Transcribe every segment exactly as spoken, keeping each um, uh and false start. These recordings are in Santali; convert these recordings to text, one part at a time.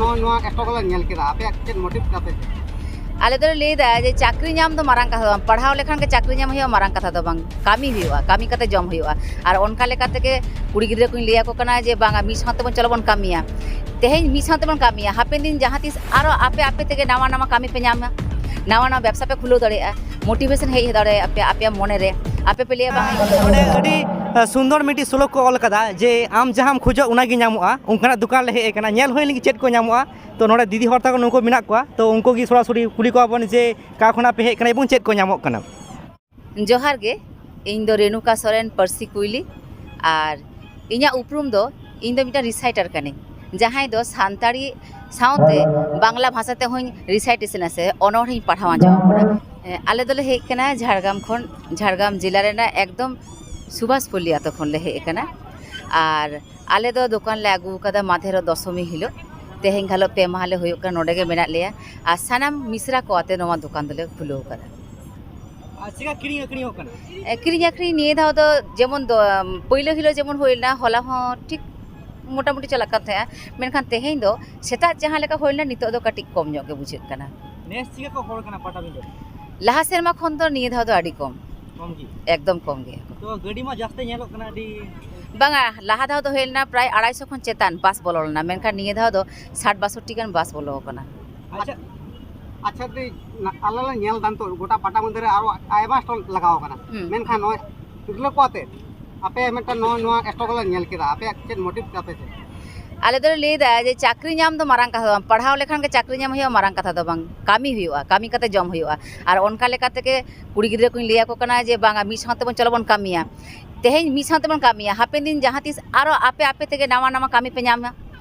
ᱱᱚᱣᱟ ᱱᱚᱣᱟ ᱮᱛᱚ ᱠᱚᱞᱮ ᱧᱮᱞ ᱠᱮᱫᱟ, ᱟᱯᱮᱭᱟᱜ ᱪᱮᱫ ᱢᱳᱴᱤᱵᱷ ᱛᱟᱯᱮ? ᱟᱞᱮ ᱫᱚᱞᱮ ᱞᱟᱹᱭᱫᱟ ᱡᱮ ᱪᱟᱹᱠᱨᱤ ᱧᱟᱢ ᱫᱚ ᱢᱟᱨᱟᱝ ᱠᱟᱛᱷᱟ ᱫᱚ ᱵᱟᱝ, ᱯᱟᱲᱦᱟᱣ ᱞᱮᱠᱷᱟᱱ ᱜᱮ ᱪᱟᱹᱠᱨᱤ ᱧᱟᱢ ᱦᱩᱭᱩᱜᱼᱟ, ᱢᱟᱨᱟᱝ ᱠᱟᱛᱷᱟ ᱫᱚ ᱵᱟᱝ, ᱠᱟᱹᱢᱤ ᱦᱩᱭᱩᱜᱼᱟ, ᱠᱟᱹᱢᱤ ᱠᱟᱛᱮ ᱡᱚᱢ ᱦᱩᱭᱩᱜᱼᱟ᱾ ᱟᱨ ᱚᱱᱠᱟ ᱞᱮᱠᱟ ᱛᱮᱜᱮ ᱠᱩᱲᱤ ᱜᱤᱫᱽᱨᱟᱹ ᱠᱚᱧ ᱞᱟᱹᱭ ᱟᱠᱚ ᱠᱟᱱᱟ ᱡᱮ ᱵᱟᱝᱟ, ᱢᱤᱫ ᱥᱟᱶ ᱛᱮᱵᱚᱱ, ᱪᱚᱞᱚ ᱵᱚᱱ ᱠᱟᱹᱢᱤᱭᱟ, ᱛᱮᱦᱮᱧ ᱢᱤᱫ ᱥᱟᱶ ᱛᱮᱵᱚᱱ ᱠᱟᱹᱢᱤᱭᱟ, ᱦᱟᱯᱮᱱ ᱫᱤᱱ ᱡᱟᱦᱟᱸ ᱛᱤᱥ ᱟᱨᱚ ᱟᱯᱮ ᱟᱯᱮ ᱛᱮᱜᱮ ᱱᱟᱣᱟ ᱱᱟᱣᱟ ᱠᱟᱹᱢᱤ ᱯᱮ ᱧᱟᱢᱟ, ᱱᱟᱣᱟ ᱱᱟᱣᱟ ᱵᱮᱵᱽᱥᱟ ᱯᱮ ᱠᱷᱩᱞᱟᱹᱣ ᱫᱟᱲᱮᱭᱟᱜᱼᱟ, ᱢᱳᱴᱤᱵᱷᱮᱥᱚᱱ ᱦᱮᱡ ᱫᱟᱲᱮᱭᱟᱜᱼᱟ ᱟᱯᱮ, ᱟᱯᱮᱭᱟᱜ ᱢᱚᱱᱮ ᱨᱮ, ᱟᱯᱮ ᱯᱮ ᱞᱟᱹᱭᱟ ᱵᱟᱝ᱾ ᱱᱚᱰᱮ ᱟᱹᱰᱤ ᱥᱩᱱᱫᱚᱨ ᱢᱤᱫᱴᱤᱡ ᱥᱞᱳᱠ ᱠᱚ ᱚᱞ ᱠᱟᱫᱟ ᱡᱮ ᱟᱢ ᱡᱟᱦᱟᱸᱢ ᱠᱷᱚᱡᱚᱜ ᱚᱱᱟᱜᱮ ᱧᱟᱢᱚᱜᱼᱟ, ᱚᱱᱠᱟᱱᱟᱜ ᱫᱚᱠᱟᱱ ᱞᱮ ᱦᱮᱡ ᱟᱠᱟᱱᱟ, ᱧᱮᱞ ᱦᱩᱭ ᱞᱮᱱᱜᱮ ᱪᱮᱫ ᱠᱚ ᱧᱟᱢᱚᱜᱼᱟ᱾ ᱛᱚ ᱱᱚᱰᱮ ᱫᱤᱫᱤ ᱦᱚᱲ ᱛᱟᱠᱚ ᱱᱩᱠᱩ ᱢᱮᱱᱟᱜ ᱠᱚᱣᱟ, ᱛᱚ ᱩᱱᱠᱩ ᱜᱮ ᱥᱚᱨᱟᱥᱚᱨᱤ ᱠᱩᱞᱤ ᱠᱚᱣᱟ ᱵᱚᱱ ᱡᱮ ᱚᱠᱟ ᱠᱷᱚᱱᱟᱜ ᱯᱮ ᱦᱮᱡ ᱟᱠᱟᱱᱟ ᱮᱵᱚᱝ ᱪᱮᱫ ᱠᱚ ᱧᱟᱢᱚᱜ ᱠᱟᱱᱟ᱾ ᱡᱚᱦᱟᱨ ᱜᱮ, ᱤᱧ ᱫᱚ ᱨᱮᱱᱩᱠᱟ ᱥᱚᱨᱮᱱ, ᱯᱟᱹᱨᱥᱤ ᱠᱩᱭᱞᱤ, ᱟᱨ ᱤᱧᱟᱹᱜ ᱩᱯᱨᱩᱢ ᱫᱚ, ᱤᱧ ᱫᱚ ᱢᱤᱫᱴᱟᱝ ᱨᱤᱥᱟᱭᱴᱟᱨ ᱠᱟᱹᱱᱟᱹᱧ, ᱡᱟᱦᱟᱸᱭ ᱫᱚ ᱥᱟᱱᱛᱟᱲᱤ ᱥᱟᱶᱛᱮ ᱵᱟᱝᱞᱟ ᱵᱷᱟᱥᱟ ᱛᱮᱦᱚᱸᱧ ᱨᱤᱥᱟᱭᱴᱮᱥᱚᱱᱟ ᱥᱮ ᱚᱱᱚᱬᱦᱮᱧ ᱯᱟᱲᱦᱟᱣ ᱟᱸᱡᱚᱢ ᱟᱠᱚ ᱠᱟᱱᱟ᱾ ᱮ, ᱟᱞᱮ ᱫᱚᱞᱮ ᱦᱮᱡ ᱟᱠᱟᱱᱟ ᱡᱷᱟᱲᱜᱨᱟᱢ ᱠᱷᱚᱱ, ᱡᱷᱟᱲᱜᱨᱟᱢ ᱡᱮᱞᱟ ᱨᱮᱱᱟᱜ ᱮᱠᱫᱚᱢ ᱥᱩᱵᱷᱟᱥᱯᱚᱞᱞᱤ ᱟᱛᱳ ᱠᱷᱚᱱ ᱞᱮ ᱦᱮᱡ ᱟᱠᱟᱱᱟ᱾ ᱟᱨ ᱟᱞᱮ ᱫᱚ ᱫᱚᱠᱟᱱ ᱞᱮ ᱟᱹᱜᱩ ᱟᱠᱟᱫᱟ ᱢᱟᱫᱷᱮᱨᱚᱜ ᱫᱚᱥᱚᱢᱤ ᱦᱤᱞᱳᱜ, ᱛᱮᱦᱮᱧ ᱜᱷᱟᱞᱚᱜ ᱯᱮ ᱢᱟᱦᱟ ᱞᱮ ᱦᱩᱭᱩᱜ ᱠᱟᱱᱟ, ᱱᱚᱰᱮ ᱜᱮ ᱢᱮᱱᱟᱜ ᱞᱮᱭᱟ᱾ ᱟᱨ ᱥᱟᱱᱟᱢ ᱢᱤᱥᱨᱟ ᱠᱚ ᱟᱛᱮ ᱱᱚᱣᱟ ᱫᱚᱠᱟᱱ ᱫᱚᱞᱮ ᱠᱷᱩᱞᱟᱹᱣ ᱟᱠᱟᱫᱟ᱾ ᱟᱨ ᱪᱮᱠᱟ ᱠᱤᱨᱤᱧ ᱟᱹᱠᱷᱨᱤᱧᱚᱜ ᱠᱟᱱᱟ? ᱮ, ᱠᱤᱨᱤᱧ ᱟᱹᱠᱷᱨᱤᱧ ᱱᱤᱭᱟᱹ ᱫᱷᱟᱣ ᱫᱚ ᱡᱮᱢᱚᱱ ᱫᱚ, ᱯᱳᱭᱞᱳ ᱦᱤᱞᱳᱜ ᱡᱮᱢᱚᱱ ᱦᱩᱭ ᱞᱮᱱᱟ, ᱦᱚᱞᱟ ᱦᱚᱸ ᱴᱷᱤᱠ ᱢᱚᱴᱟᱢᱩᱴᱤ ᱪᱟᱞᱟᱜ ᱠᱟᱱ ᱛᱟᱦᱮᱸᱜᱼᱟ, ᱢᱮᱱᱠᱷᱟᱱ ᱛᱮᱦᱮᱧ ᱫᱚ ᱥᱮᱛᱟᱜ ᱡᱟᱦᱟᱸ ᱞᱮᱠᱟ ᱦᱩᱭ ᱞᱮᱱᱟ, ᱱᱤᱛᱚᱜ ᱫᱚ ᱠᱟᱹᱴᱤᱡ ᱠᱚᱢ ᱧᱚᱜ ᱜᱮ ᱵᱩᱡᱷᱟᱹᱜ ᱠᱟᱱᱟ᱾ ᱱᱮᱥ ᱪᱮᱠᱟ ᱠᱚ ᱦᱚᱲ ᱠᱟᱱᱟ ᱯᱟᱴᱟᱵᱤᱸᱫᱟᱹ? ᱞᱟᱦᱟ ᱥᱮᱨᱢᱟ ᱠᱷᱚᱱ ᱫᱚ ᱱᱤᱭᱟᱹ ᱫᱷᱟᱣ ᱫᱚ ᱟᱹᱰᱤ ᱠᱚᱢ᱾ ᱠᱚᱢ ᱜᱮ? ᱮᱠᱫᱚᱢ ᱠᱚᱢ ᱜᱮ᱾ ᱛᱚ ᱜᱟᱹᱰᱤ ᱢᱟ ᱡᱟᱹᱥᱛᱤ ᱧᱮᱞᱚᱜ ᱠᱟᱱᱟ, ᱟᱹᱰᱤ᱾ ᱵᱟᱝᱟ, ᱞᱟᱦᱟ ᱫᱷᱟᱣ ᱫᱚ ᱦᱩᱭ ᱞᱮᱱᱟ ᱯᱨᱟᱭ ᱟᱲᱟᱭᱥᱚ ᱠᱷᱚᱱ ᱪᱮᱛᱟᱱ ᱵᱟᱥ ᱵᱚᱞᱚ ᱞᱮᱱᱟ, ᱢᱮᱱᱠᱷᱟᱱ ᱱᱤᱭᱟᱹ ᱫᱷᱟᱣ ᱫᱚ ᱥᱟᱴ ᱵᱟᱥᱚᱴᱴᱤ ᱜᱟᱱ ᱵᱟᱥ ᱵᱚᱞᱚ ᱟᱠᱟᱱᱟ᱾ ᱟᱪᱪᱷᱟ, ᱟᱪᱪᱷᱟ ᱫᱤ, ᱱᱟ-, ᱟᱞᱮ ᱞᱮ ᱧᱮᱞ ᱫᱟ ᱱᱤᱛᱚᱜ ᱜᱚᱴᱟ ᱯᱟᱴᱟᱵᱤᱸᱫᱟᱹ ᱨᱮ ᱟᱨᱚ ᱟᱭᱢᱟ ᱥᱴᱚᱞ ᱞᱟᱜᱟᱣ ᱟᱠᱟᱱᱟ, ᱦᱩᱸ᱾ ᱢᱮᱱᱠᱷᱟᱱ ᱱᱚᱜᱼᱚᱭ ᱛᱤᱨᱞᱟᱹ ᱠᱚ ᱟᱛᱮ ᱟᱯᱮ ᱢᱤᱫᱴᱟᱝ ᱱᱚᱜᱼᱚᱭ ᱱᱚᱣᱟ ᱥᱴᱚᱞ ᱞᱮ ᱧᱮᱞ ᱠᱮᱫᱟ, ᱟᱯᱮᱭᱟᱜ ᱪᱮᱫ ᱢᱳᱴᱤᱵᱷ ᱛᱟᱯᱮ ᱪᱮᱫ? ᱟᱞᱮ ᱫᱚᱞᱮ ᱞᱟᱹᱭᱫᱟ ᱡᱮ ᱪᱟᱹᱠᱨᱤ ᱧᱟᱢ ᱫᱚ ᱢᱟᱨᱟᱝ ᱠᱟᱛᱷᱟ ᱫᱚ ᱵᱟᱝ, ᱯᱟᱲᱦᱟᱣ ᱞᱮᱠᱷᱟᱱ ᱜᱮ ᱪᱟᱹᱠᱨᱤ ᱧᱟᱢ ᱦᱩᱭᱩᱜᱼᱟ, ᱢᱟᱨᱟᱝ ᱠᱟᱛᱷᱟ ᱫᱚ ᱵᱟᱝ, ᱠᱟᱹᱢᱤ ᱦᱩᱭᱩᱜᱼᱟ, ᱠᱟᱹᱢᱤ ᱠᱟᱛᱮ ᱡᱚᱢ ᱦᱩᱭᱩᱜᱼᱟ᱾ ᱟᱨ ᱚᱱᱠᱟ ᱞᱮᱠᱟ ᱛᱮᱜᱮ ᱠᱩᱲᱤ ᱜᱤᱫᱽᱨᱟᱹ ᱠᱚᱧ ᱞᱟᱹᱭ ᱟᱠᱚ ᱠᱟᱱᱟ ᱡᱮ ᱵᱟᱝᱟ, ᱢᱤᱫ ᱥᱟᱶ ᱛᱮᱵᱚᱱ, ᱪᱚᱞᱚ ᱵᱚᱱ ᱠᱟᱹᱢᱤᱭᱟ, ᱛᱮᱦᱮᱧ ᱢᱤᱫ ᱥᱟᱶ ᱛᱮᱵᱚᱱ ᱠᱟᱹᱢᱤᱭᱟ, ᱦᱟᱯᱮᱱ ᱫᱤᱱ ᱡᱟᱦᱟᱸ ᱛᱤᱥ ᱟᱨᱚ ᱟᱯᱮ ᱟᱯᱮ ᱛᱮᱜᱮ ᱱᱟᱣᱟ ᱱᱟᱣᱟ ᱠᱟᱹᱢᱤ ᱯᱮ ᱧᱟᱢᱟ,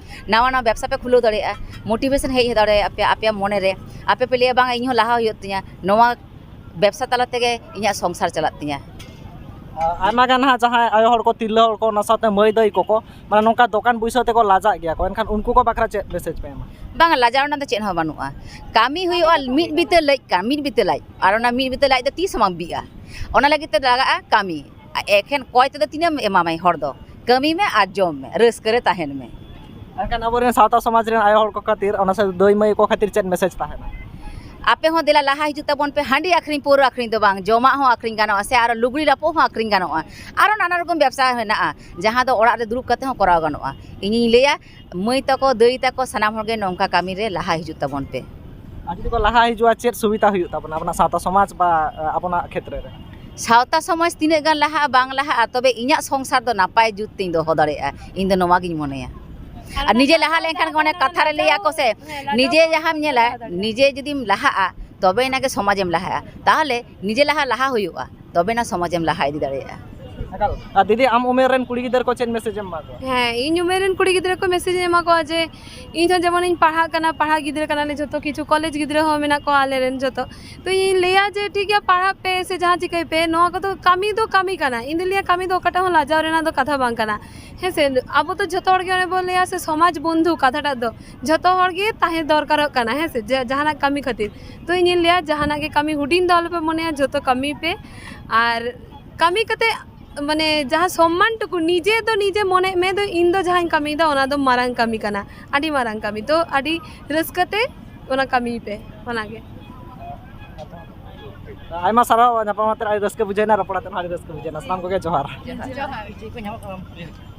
ᱱᱟᱣᱟ ᱱᱟᱣᱟ ᱵᱮᱵᱽᱥᱟ ᱯᱮ ᱠᱷᱩᱞᱟᱹᱣ ᱫᱟᱲᱮᱭᱟᱜᱼᱟ, ᱢᱳᱴᱤᱵᱷᱮᱥᱚᱱ ᱦᱮᱡ ᱫᱟᱲᱮᱭᱟᱜᱼᱟ ᱟᱯᱮ, ᱟᱯᱮᱭᱟᱜ ᱢᱚᱱᱮ ᱨᱮ, ᱟᱯᱮ ᱯᱮ ᱞᱟᱹᱭᱟ ᱵᱟᱝᱟ, ᱤᱧ ᱦᱚᱸ ᱞᱟᱦᱟ ᱦᱩᱭᱩᱜ ᱛᱤᱧᱟ, ᱱᱚᱣᱟ ᱵᱮᱵᱽᱥᱟ ᱛᱟᱞᱟ ᱛᱮᱜᱮ ᱤᱧᱟᱹᱜ ᱥᱚᱝᱥᱟᱨ ᱪᱟᱞᱟᱜ ᱛᱤᱧᱟ᱾ ᱟᱭᱢᱟ ᱜᱟᱱ ᱦᱟᱸᱜ ᱡᱟᱦᱟᱸᱭ ᱟᱭᱳ ᱦᱚᱲ ᱠᱚ, ᱛᱤᱨᱞᱟᱹ ᱦᱚᱲ ᱠᱚ, ᱚᱱᱟ ᱥᱟᱶᱛᱮ ᱢᱟᱹᱭ ᱫᱟᱹᱭ ᱠᱚᱠᱚ, ᱢᱟᱱᱮ ᱱᱚᱝᱠᱟ ᱫᱚᱠᱟᱱ ᱵᱟᱹᱭᱥᱟᱹᱣ ᱛᱮᱠᱚ ᱞᱟᱡᱟᱜ ᱜᱮᱭᱟ ᱠᱚ, ᱮᱱᱠᱷᱟᱱ ᱩᱱᱠᱩ ᱠᱚ ᱵᱟᱠᱷᱨᱟ ᱪᱮᱫ ᱢᱮᱥᱮᱡᱽ ᱯᱮ ᱮᱢᱟ? ᱵᱟᱝᱟ, ᱞᱟᱡᱟᱣ ᱨᱮᱱᱟᱜ ᱫᱚ ᱪᱮᱫ ᱦᱚᱸ ᱵᱟᱹᱱᱩᱜᱼᱟ᱾ ᱠᱟᱹᱢᱤ ᱦᱩᱭᱩᱜᱼᱟ, ᱢᱤᱫ ᱵᱤᱛᱟᱹ ᱞᱟᱡ ᱠᱟᱱ, ᱢᱤᱫ ᱵᱤᱛᱟᱹ ᱞᱟᱡ, ᱟᱨ ᱚᱱᱟ ᱢᱤᱫ ᱵᱤᱛᱟᱹ ᱞᱟᱡ ᱫᱚ ᱛᱤᱥ ᱦᱚᱸ ᱵᱟᱝ ᱵᱤᱜᱼᱟ᱾ ᱚᱱᱟ ᱞᱟᱹᱜᱤᱫ ᱛᱮ ᱞᱟᱜᱟᱜᱼᱟ ᱠᱟᱹᱢᱤ᱾ ᱮᱠᱷᱮᱱ ᱠᱚᱭ ᱛᱮᱫᱚ ᱛᱤᱱᱟᱹᱜ ᱮᱢ ᱮᱢᱟᱢᱟᱭ ᱦᱚᱲ ᱫᱚ? ᱠᱟᱹᱢᱤ ᱢᱮ ᱟᱨ ᱡᱚᱢ ᱢᱮ, ᱨᱟᱹᱥᱠᱟᱹ ᱨᱮ ᱛᱟᱦᱮᱱ ᱢᱮ᱾ ᱮᱱᱠᱷᱟᱱ ᱟᱵᱚᱨᱮᱱ ᱥᱟᱶᱛᱟ ᱥᱚᱢᱟᱡᱽ ᱨᱮᱱ ᱟᱭᱳ ᱦᱚᱲ ᱠᱚ ᱠᱷᱟᱹᱛᱤᱨ, ᱚᱱᱟ ᱥᱟᱶᱛᱮ ᱫᱟᱹᱭ ᱢᱟᱹᱭ ᱠᱚ ᱠᱷᱟᱹᱛᱤᱨ ᱪᱮᱫ ᱢᱮᱥᱮᱡᱽ ᱛᱟᱦᱮᱱᱟ? ᱟᱯᱮ ᱦᱚᱸ ᱫᱮᱞᱟ ᱞᱟᱦᱟ ᱦᱤᱡᱩᱜ ᱛᱟᱵᱚᱱ ᱯᱮ᱾ ᱦᱟᱺᱰᱤ ᱟᱹᱠᱷᱨᱤᱧ, ᱯᱟᱹᱣᱨᱟᱹ ᱟᱹᱠᱷᱨᱤᱧ ᱫᱚ ᱵᱟᱝ, ᱡᱚᱢᱟᱜ ᱦᱚᱸ ᱟᱹᱠᱷᱨᱤᱧ ᱜᱟᱱᱚᱜᱼᱟ, ᱥᱮ ᱟᱨᱚ ᱞᱩᱜᱽᱲᱤ ᱞᱟᱯᱚᱜ ᱦᱚᱸ ᱟᱹᱠᱷᱨᱤᱧ ᱜᱟᱱᱚᱜᱼᱟ, ᱟᱨᱚ ᱱᱟᱱᱟ ᱨᱚᱠᱚᱢ ᱵᱮᱵᱽᱥᱟ ᱦᱮᱱᱟᱜᱼᱟ, ᱡᱟᱦᱟᱸ ᱫᱚ ᱚᱲᱟᱜ ᱨᱮ ᱫᱩᱲᱩᱵ ᱠᱟᱛᱮ ᱦᱚᱸ ᱠᱚᱨᱟᱣ ᱜᱟᱱᱚᱜᱼᱟ᱾ ᱤᱧᱤᱧ ᱞᱟᱹᱭᱟ, ᱢᱟᱹᱭ ᱛᱟᱠᱚ, ᱫᱟᱹᱭ ᱛᱟᱠᱚ, ᱥᱟᱱᱟᱢ ᱦᱚᱲᱜᱮ ᱱᱚᱝᱠᱟ ᱠᱟᱹᱢᱤ ᱨᱮ ᱞᱟᱦᱟ ᱦᱤᱡᱩᱜ ᱛᱟᱵᱚᱱ ᱯᱮ᱾ ᱟᱨ ᱡᱩᱫᱤ ᱠᱚ ᱞᱟᱦᱟ ᱦᱤᱡᱩᱜᱼᱟ, ᱪᱮᱫ ᱥᱩᱵᱤᱫᱷᱟ ᱦᱩᱭᱩᱜ ᱛᱟᱵᱚᱱᱟ ᱟᱵᱚᱱᱟᱜ ᱥᱟᱶᱛᱟ ᱥᱚᱢᱟᱡᱽ ᱵᱟ, ᱟ, ᱟᱵᱚᱱᱟᱜ ᱠᱷᱮᱛᱨᱮ ᱨᱮ? ᱥᱟᱶᱛᱟ ᱥᱚᱢᱟᱡᱽ ᱛᱤᱱᱟᱹᱜ ᱜᱟᱱ ᱞᱟᱦᱟᱜᱼᱟ ᱵᱟᱝ ᱞᱟᱦᱟᱜᱼᱟ, ᱛᱚᱵᱮ ᱤᱧᱟᱹᱜ ᱥᱚᱝᱥᱟᱨ ᱫᱚ ᱱᱟᱯᱟᱭ ᱡᱩᱛ ᱛᱤᱧ ᱫᱚᱦᱚ ᱫᱟᱲᱮᱭᱟᱜᱼᱟ, ᱤᱧ ᱫᱚ ᱱᱚᱣᱟ ᱜᱤᱧ ᱢᱚᱱᱮᱭᱟ᱾ ᱟᱨ ᱱᱤᱡᱮ ᱞᱟᱦᱟ ᱞᱮᱱᱠᱷᱟᱱ ᱜᱮ, ᱚᱱᱮ ᱠᱟᱛᱷᱟ ᱨᱮ ᱞᱟᱹᱭᱟ ᱠᱚ ᱥᱮ, ᱱᱤᱡᱮ ᱡᱟᱦᱟᱸᱢ ᱧᱮᱞᱟ, ᱱᱤᱡᱮ ᱡᱩᱫᱤᱢ ᱞᱟᱦᱟᱜᱼᱟ, ᱛᱚᱵᱮ ᱮᱱᱟᱜ ᱜᱮ ᱥᱚᱢᱟᱡᱮᱢ ᱞᱟᱦᱟᱜᱼᱟ᱾ ᱛᱟᱦᱚᱞᱮ ᱱᱤᱡᱮ ᱞᱟᱦᱟ, ᱞᱟᱦᱟ ᱦᱩᱭᱩᱜᱼᱟ, ᱛᱚᱵᱮ ᱮᱱᱟ ᱥᱚᱢᱟᱡᱮᱢ ᱞᱟᱦᱟ ᱤᱫᱤ ᱫᱟᱲᱮᱭᱟᱜᱼᱟ᱾ ᱮᱠᱟᱞ᱾ ᱟᱨ ᱫᱤᱫᱤ, ᱟᱢ ᱩᱢᱮᱨ ᱨᱮᱱ ᱠᱩᱲᱤ ᱜᱤᱫᱟᱹᱨ ᱠᱚ ᱪᱮᱫ ᱢᱮᱥᱮᱡᱽ ᱮᱢ ᱮᱢᱟ ᱠᱚᱣᱟ? ᱦᱮᱸ, ᱤᱧ ᱩᱢᱮᱨ ᱨᱮᱱ ᱠᱩᱲᱤ ᱜᱤᱫᱽᱨᱟᱹ ᱠᱚ ᱢᱮᱥᱮᱡᱽ ᱤᱧ ᱮᱢᱟ ᱠᱚᱣᱟ ᱡᱮ, ᱤᱧ ᱦᱚᱸ ᱡᱮᱢᱚᱱ ᱤᱧ ᱯᱟᱲᱦᱟᱜ ᱠᱟᱱᱟ, ᱯᱟᱲᱦᱟᱜ ᱜᱤᱫᱽᱨᱟᱹ ᱠᱟᱱᱟᱞᱮ ᱡᱷᱚᱛᱚ, ᱠᱤᱪᱷᱩ ᱠᱚᱞᱮᱡᱽ ᱜᱤᱫᱽᱨᱟᱹ ᱦᱚᱸ ᱢᱮᱱᱟᱜ ᱠᱚᱣᱟ ᱟᱞᱮ ᱨᱮᱱ ᱡᱷᱚᱛᱚ᱾ ᱛᱚ ᱤᱧᱤᱧ ᱞᱟᱹᱭᱟ ᱡᱮ, ᱴᱷᱤᱠ ᱜᱮᱭᱟ, ᱯᱟᱲᱦᱟᱜ ᱯᱮ ᱥᱮ ᱡᱟᱦᱟᱸ ᱪᱤᱠᱟᱹᱭ ᱯᱮ, ᱱᱚᱣᱟ ᱠᱚᱫᱚ ᱠᱟᱹᱢᱤ ᱫᱚ ᱠᱟᱹᱢᱤ ᱠᱟᱱᱟ᱾ ᱤᱧ ᱫᱚᱧ ᱞᱟᱹᱭᱟ, ᱠᱟᱹᱢᱤ ᱫᱚ ᱚᱠᱟᱴᱟᱜ ᱦᱚᱸ ᱞᱟᱡᱟᱣ ᱨᱮᱱᱟᱜ ᱫᱚ ᱠᱟᱛᱷᱟ ᱵᱟᱝ ᱠᱟᱱᱟ᱾ ᱦᱮᱸ ᱥᱮ, ᱟᱵᱚ ᱫᱚ ᱡᱷᱚᱛᱚ ᱦᱚᱲ ᱜᱮ ᱚᱱᱮ ᱵᱚᱱ ᱞᱟᱹᱭᱟ ᱥᱮ, ᱥᱚᱢᱟᱡᱽ ᱵᱚᱱᱫᱷᱩ ᱠᱟᱛᱷᱟᱴᱟᱜ ᱫᱚ ᱡᱷᱚᱛᱚ ᱦᱚᱲ ᱜᱮ ᱛᱟᱦᱮᱸ ᱫᱚᱨᱠᱟᱨᱚᱜ ᱠᱟᱱᱟ, ᱦᱮᱸ ᱥᱮ, ᱡᱟ-, ᱡᱟᱦᱟᱱᱟᱜ ᱠᱟᱹᱢᱤ ᱠᱷᱟᱹᱛᱤᱨ᱾ ᱛᱚ ᱤᱧᱤᱧ ᱞᱟᱹᱭᱟ, ᱡᱟᱦᱟᱱᱟᱜ ᱜᱮ ᱠᱟᱹᱢᱤ ᱦᱩᱰᱤᱧ ᱫᱚ ᱟᱞᱚᱯᱮ ᱢᱚᱱᱮᱭᱟ, ᱡᱷᱚᱛᱚ ᱠᱟᱹᱢᱤ ᱯᱮ᱾ ᱟᱨ ᱠᱟᱹᱢᱤ ᱠᱟᱛᱮ, ᱢᱟᱱᱮ, ᱡᱟᱦᱟᱸ ᱥᱚᱢᱢᱟᱱ ᱴᱩᱠᱩ, ᱱᱤᱡᱮ ᱫᱚ ᱱᱤᱡᱮ ᱢᱚᱱᱮ ᱢᱮ ᱫᱚ, ᱤᱧ ᱫᱚ ᱡᱟᱦᱟᱸᱧ ᱠᱟᱹᱢᱤᱭᱮᱫᱟ, ᱚᱱᱟ ᱫᱚ ᱢᱟᱨᱟᱝ ᱠᱟᱹᱢᱤ ᱠᱟᱱᱟ, ᱟᱹᱰᱤ ᱢᱟᱨᱟᱝ ᱠᱟᱹᱢᱤ᱾ ᱛᱚ ᱟᱹᱰᱤ ᱨᱟᱹᱥᱠᱟᱹ ᱛᱮ ᱚᱱᱟ ᱠᱟᱹᱢᱤᱭ ᱯᱮ, ᱚᱱᱟᱜᱮ᱾ ᱟᱭᱢᱟ ᱥᱟᱨᱦᱟᱣ, ᱧᱟᱯᱟᱢ ᱠᱟᱛᱮ ᱟᱹᱰᱤ ᱨᱟᱹᱥᱠᱟᱹ ᱵᱩᱡᱷᱟᱹᱣᱮᱱᱟ, ᱨᱚᱯᱚᱲ ᱠᱟᱛᱮ ᱦᱚᱸ ᱟᱹᱰᱤ ᱨᱟᱹᱥᱠᱟᱹ ᱵᱩᱡᱷᱟᱹᱣᱮᱱᱟ᱾ ᱥᱟᱱᱟᱢ ᱠᱚᱜᱮ ᱡᱚᱦᱟᱨ᱾ ᱡᱚᱦᱟᱨ᱾